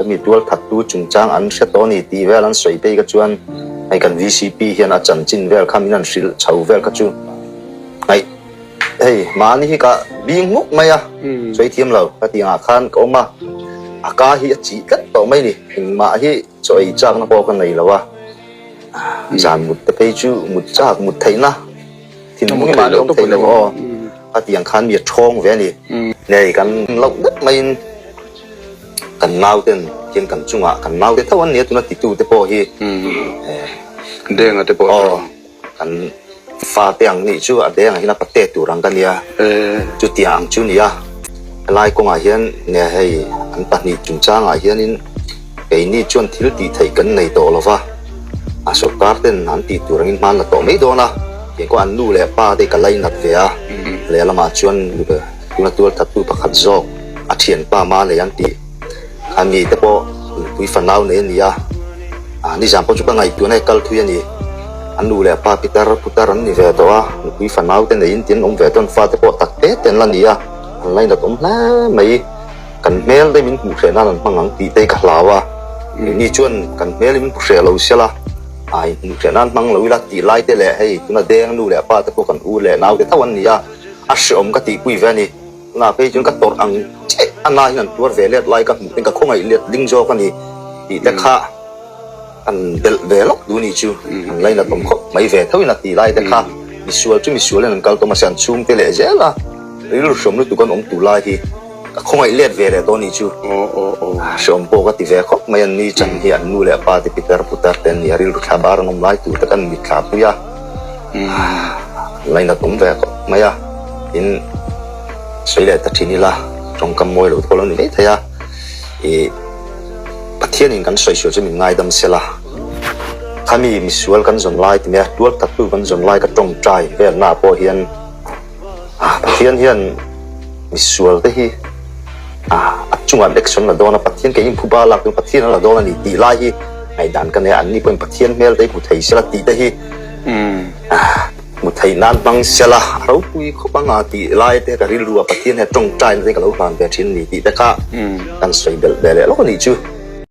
Mi tualthattu chungchang an hre tawh a ni tih vel an sawi phei kha chuan hei kan VCP hian a chanchin vel kha min han hrilh chho vel kha chu ngaih hei mahni hi ka bing hmuk mai a, sawi thiam lo ka tih angah khan ka awm a, a ka hi a chih tlat tawh mai ni, engmah hi chaw ei chakna pawh ka nei lo a, zan mut te phei chu mut chak mut theihna thinlung hi mahni awm thei lo aw ka tih ang khan mi a thawng ve a ni. Nei kan loh deuh maiin. Kan nauten hian kan chungah kan naute tho an nia tuna titu te pawh hi Denga te pawh aw kan fate ang nih chu a dengah hian a pate tur ang ka nia chutiang ang chu nia helai kawngah hian nge hei an pahnih chungchangah hianin keini chuan thil tih theih kan nei tawh lova a sawrkar ten an tih tur angin hman la tawh mai dawn a tiangkawh an nu leh pa te ka lainat ve a lehlamah chuan Tuna tualthattu pakhat zawk a thianpa ma nei an tih kha mi te pawh nupui fanau nei a ni a, nizan pawh chu ka ngaihtuahna hi kal thui a ni. A nu leh a pa pitar putar an ni ve tawh a, nupui fanau te neiin tin awm ve tawn fate pawh tak te te an la ni a, an lainat awm hle mai. Kan hmel te min hmuh hreh nan an hmang ang tih te hi ka hlau a, keini chuan kan hmel hi min hmu hreh lo sia la, ai hmuh hreh nan hmang lo ila tih lai te leh hei tuna deng nu leh a pa te pawh kan u leh nau te tho an ni a. A hreawm ka tihpui ve a ni. Tunah phei chuan ka tawrh ang che a nain an tuar ve let lai ka hmuh ten ka khawngaih let ding zawk a ni tih te kha kan belh ve lawk duh ni chu an lainat awm khawp mai ve tho in a tih lai te kha misual chu misual in an kal tawm a se an chhungte leh zel a rilru hreawm lutuk an awm tur lai hi ka khawngaih let ve leh tawh ni chu hreawm pawh ka ti ve khawp mai an ni chan hi an nu leh pa te pitar putar te an ni a rilru thla bar an awm lai tur te kan mitthla pui a. Lainat awm ve khawp mai a, tin sawi leh ta thin ila tawngkam mawi lo te pawh lo ni mai thei a, ih Pathianin kan sawi sual chu min ngaidam sela, khami misual kan zawn lai ti mai a, tual taktu kan zawn lai ka tawngtai velna ah pawh hian Pathian hian misual te hi a chungah action la dawn a, Pathian kei in phuba lak chuan Pathian a la dawn a ni tih lai hi ngaihdan ka nei a, anni pawhin Pathian hmel te hi hmu thei sela tih te hi Hmu theih nan hmang sela a ropui khawp anga tih lai te ka rilru a Pathian hian tawngtaina te ka lo hlan ve thin a ni tih te kha kan sawi belh ve leh lawk a nih chu.